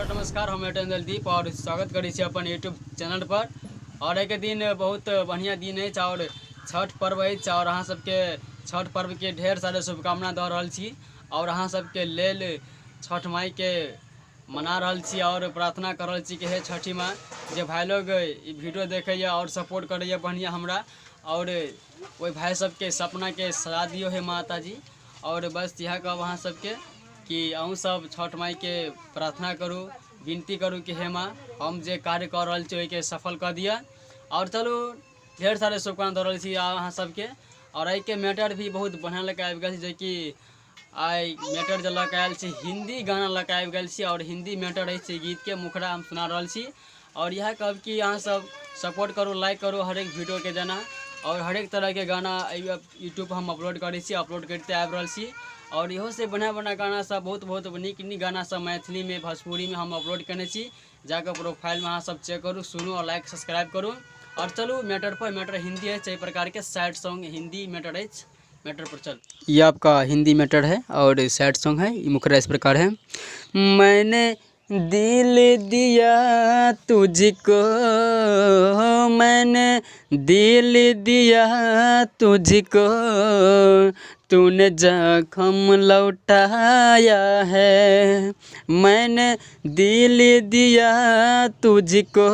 नमस्कार, हम दीप और स्वागत करै छी अपन यूट्यूब चैनल पर। और एक दिन बहुत बढ़िया दिन अछि और छठ पर्व अछि और अहाँ सबके छठ पर्व के ढेर सारे शुभकामना दऽ रहल छी और अहाँ सबके लेल छठ माई के मना रहल छी और प्रार्थना कर रहल छी कि हे छठी माँ, जे भाई लोग ई वीडियो देखैया और सपोर्ट करैया बढ़िया हमरा, और ओहि भाई सबके सपना के सजा दियौ हे माता जी। और बस इएह कहब अहाँ सबके कि अहूँ सब छठ माई के प्रार्थना करू, विनती करू कि हे माँ, हम जे कार्य कऽ रहल छी ओहिके सफल कऽ दिअ। और चलू ढेर सारे शुभकामना दऽ रहल छी अहाँ सबके। और एहिके मैटर भी बहुत बढ़िआँ लऽ कऽ आबि गेल छी, जेकि आइ मैटर जे लऽ कऽ आयल छी हिन्दी गाना लऽ कऽ आबि गेल छी और हिन्दी मैटर अछि गीतके मुखड़ा हम सुना रहल छी। और इएह कहब कि अहाँ सब सपोर्ट करू, लाइक करू हरेक वीडियोके जेना, और हरेक तरहके गाना यूट्यूब हम अपलोड करै छी, अपलोड करिते आबि रहल छी। और इहो से बढ़िआँ बढ़िआँ गाना सब, बहुत बहुत नीक नीक गाना सब मैथिलीमे भोजपुरीमे हम अपलोड केने छी। जाकऽ प्रोफाइलमे अहाँ सब चेक करू, सुनू और लाइक सब्सक्राइब करू। और चलू मैटर पर, मैटर हिंदी अछि, एहि प्रकारके सैड सॉन्ग हिंदी मैटर अछि। मैटर पर चल। ये आपका हिंदी मैटर है और सैड सॉन्ग है। ये मुखड़ा इस प्रकार है। मैंने दिल दिया तुझको, मैंने दिल दिया तुझको, तूने जख्म लौटाया है। मैंने दिल दिया तुझको,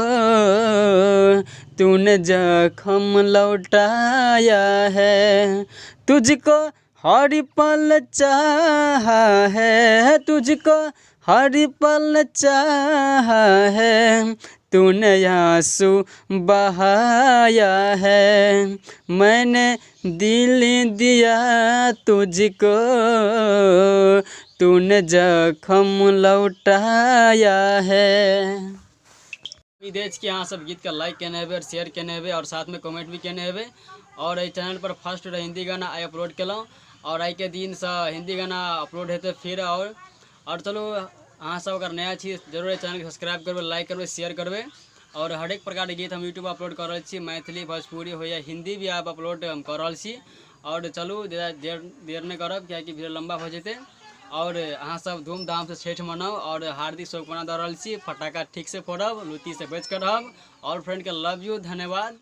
तूने जख्म लौटाया है। तुझको हर पल चाहा है, तुझको हर पल चाहा है, तूने आंसू बहाया है। मैंने दिल दिया तुझको, तूने जख्म लौटाया है। उम्मीद अछि कि अहाँ सब गीतके लाइक केने हेबै और शेयर केने हेबै और साथमे कमेंट भी केने हेबै। और एहि चैनल पर फर्स्ट हिंदी गाना आइ अपलोड केलहुँ और आइके दिनसँ हिंदी गाना अपलोड हेतै फिर। और चलू अहाँ सब अगर नया छी जरूर एहि चैनलके सब्सक्राइब करबै, लाइक करबै, शेयर करबै। और हरेक प्रकारके गीत हम यूट्यूब अपलोड कऽ रहल छी, मैथिली भोजपुरी हो या हिंदी भी आब अपलोड हम कऽ रहल छी। और चलू देर नहि करब कियाकि वीडियो लम्बा भऽ जेतै। और अहाँ सब धूमधामसँ छठि मनाउ और हार्दिक शुभकामना दऽ रहल छी। फटाका ठीकसँ फोड़ब, लुत्तीसँ बचिकऽ रहब। और फ्रेंडके लव यू, धन्यवाद।